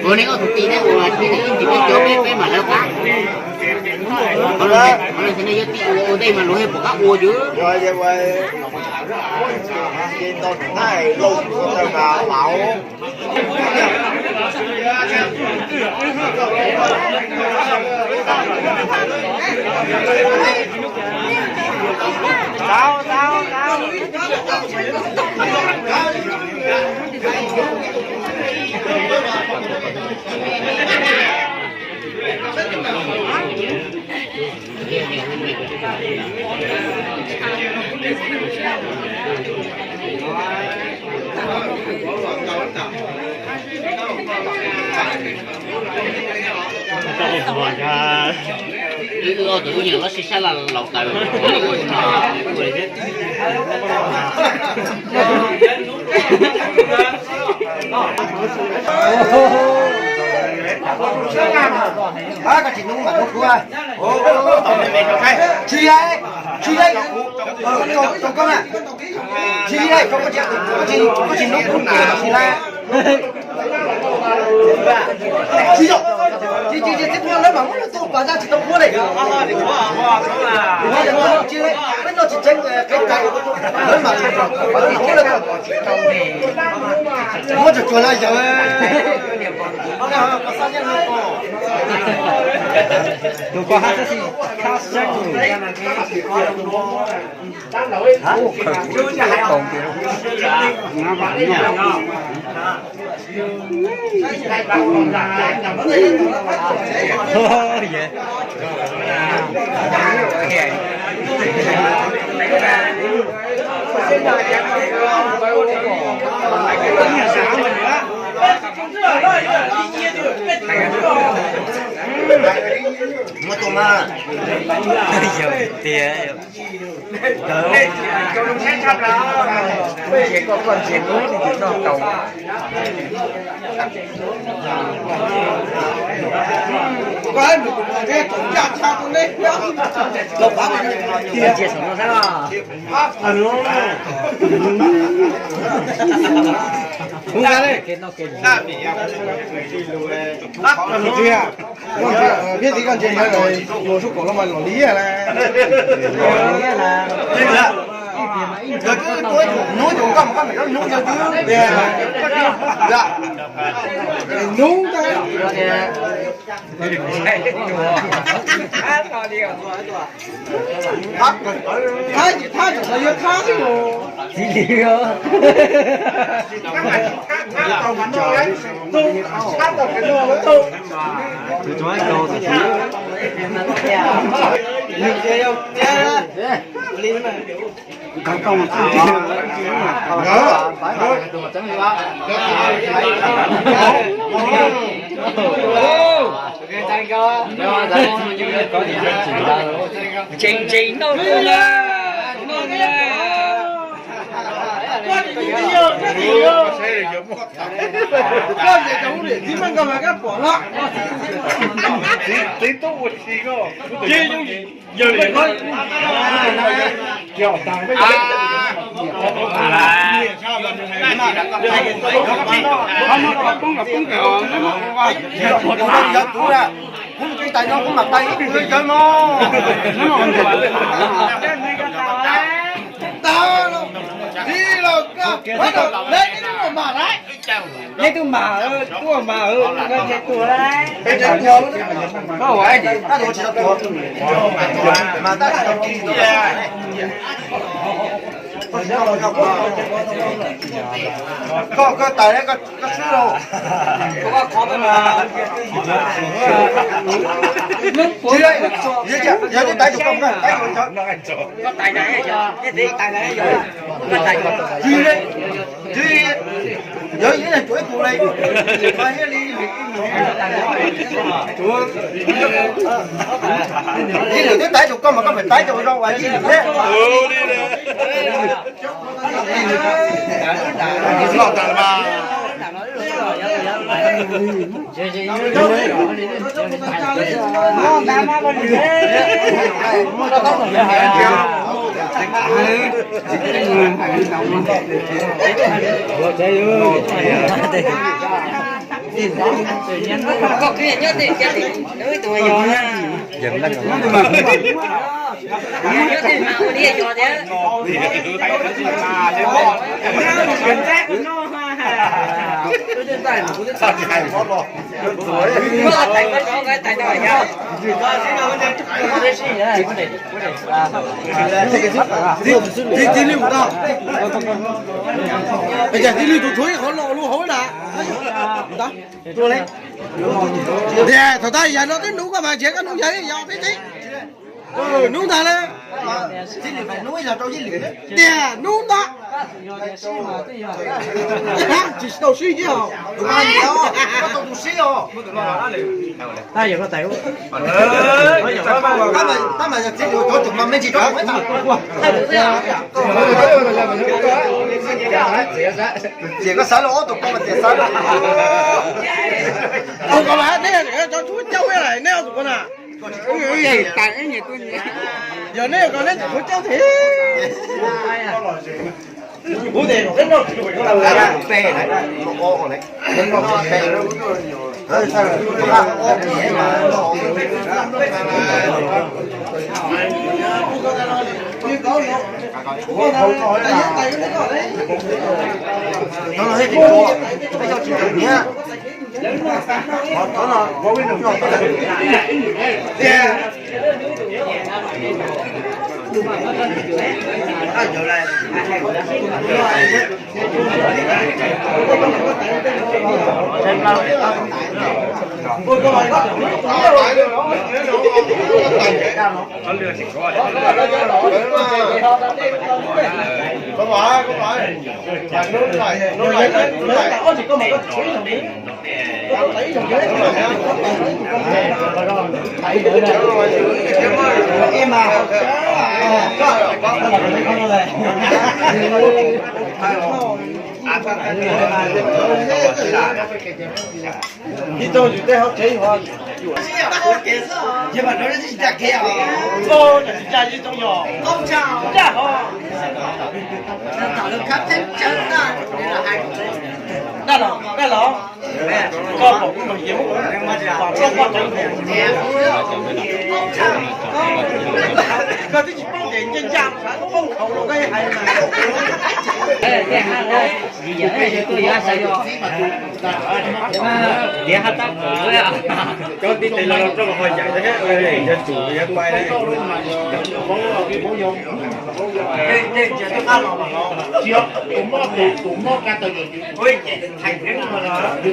Ua nej ob tug tij thiab ua tij nej ib ntsis peb cov peb peb mam lawv qab. Qhov no xyov nej yuav tij ua ua ntej mas luag thiaj pom qab ua yus. Wb ob tug wb nyeem los sib sab laus taws. Koj tsis hnub mas hnub kuv. Tsis, tsis, koj na. Tsis, koj tsis hnub kuv tsis na. Tsis yog, tsis, tsis, tsis, tib muaj lawv mas muab lawv tus pas zaj tsis tau muab li. Tsis, peb noj tsis tseeb qev cai, lawv mas tsis tau muab lawv. Muab tsuag tsuag la yawg. Tus poj hab xab xi khab seeb. Muab tus mas. Yog tiag. Koj ntsia koj, koj ntsia koj, noj tau. Ntsia saum no xwb. Ub, thiab txiv koj ntsia ntawd, ua sub kaum los mas los liab na. Hnub tus koj mus koj mus hnub yog hnub ntag. Thab, thab, thab, thab, thab. Tseem tseem noj tuaj na, noj na. Koj ntes cov hauj lwm txiv meej koj mas koj pom los. Txiv tub ua si koj. Ces yooj yim yawg li no. Cog tag. Poob los poob kawg. Kuv mus kev tais no kuv mam tais ib tug yawg no. Neb tub mas, tub mas, neb tuag lawm. Koj ua tsis tau tuag, mas tab tsis tau ci. Koj, koj tais, koj swb lauj. Yog twb tais tus koj, tais tus koj. Yog ib leeg cuag ib tug li, mas thiaj li ib lwm twb tais tus koj mas koj mam tais tus zoo uas ib lwm thiab. Txiv lwj tus tshuav ib qhov los lub hauv na. Tias thaum tab yam no twb nug koj mas nrhiav koj nug yog yog peb teb. Nub ntag na. Tias nub ntag. Tsis tau sib thiab os. Tias koj xav los ob tus koj mas tias xav los. Tus koj mas nej cov tshuav caub lawm nej ob tus koj na. Yog nej kom nej tshuav caub thiab. Daj los, daj los. Koj pom kuv mas yus, koj pom koj tsev, koj twb tsis paub ces nce ncaj poob khaum los koj hais mas. Tiav hab tab kawm cov tib tes los rau ho yaim, yog tsum yog pais. Tus mob, tus mob ka tau yus,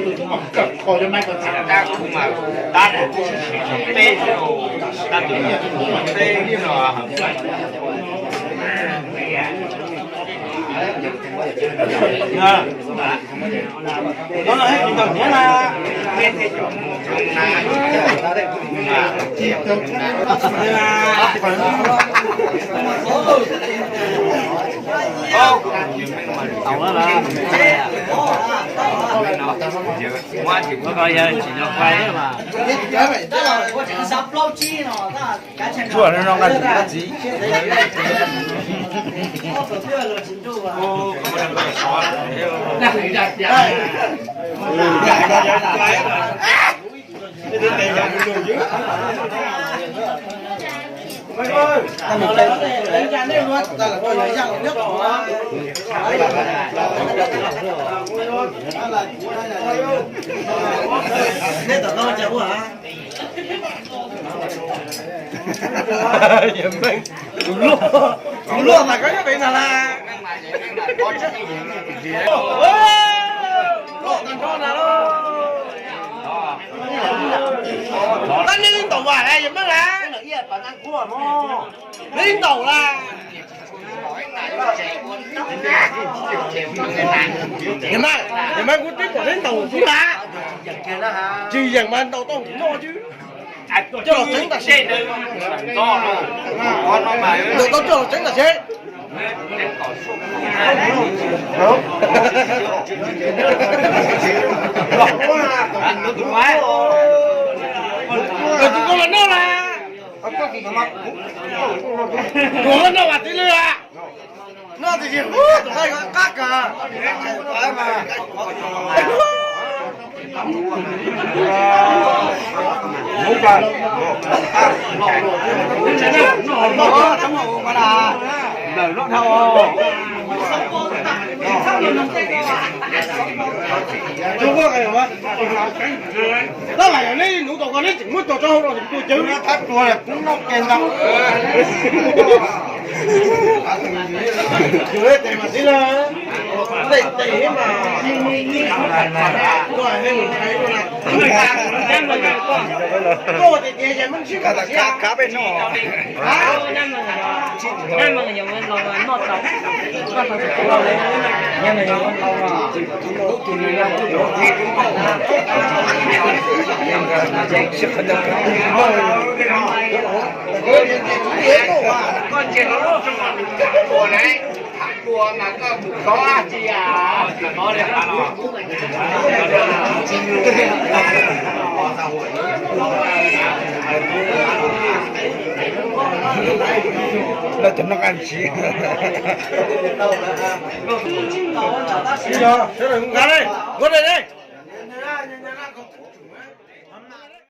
yus tus mob kawm qos yog mai kom txhav. Tsuas no nqa tus koj txiv. Tus luaj, tus luaj mas koj nyob pem no las. Tab neb ntaus vas yog meej las, neb ntaus las. Yog mas, yog mas kuv twb pom neb ntaus xwb las. Tsis yeem mas ntaus tau noj xwb. Coj los tseev tam sim. Ntaus tau coj los tseev tam sim. Tus koj los noj las. Tus koj noj mas tib lwm a. Noj tiam sis tus qab kawg. Tab lam yog neb nuv tau ko neb tseem muab cog rau hauv no tus cawv. Thab pluag kuv noj ke ntag. Tes mas tib na, tes tes mas. Koj tias tias yog meej sib koj tam sim. Koj ntsia los lub tsev ua na, ua mas koj mus kov tsi a. Lawv cov noj qab ntsis. Nqa ne, nqa ne.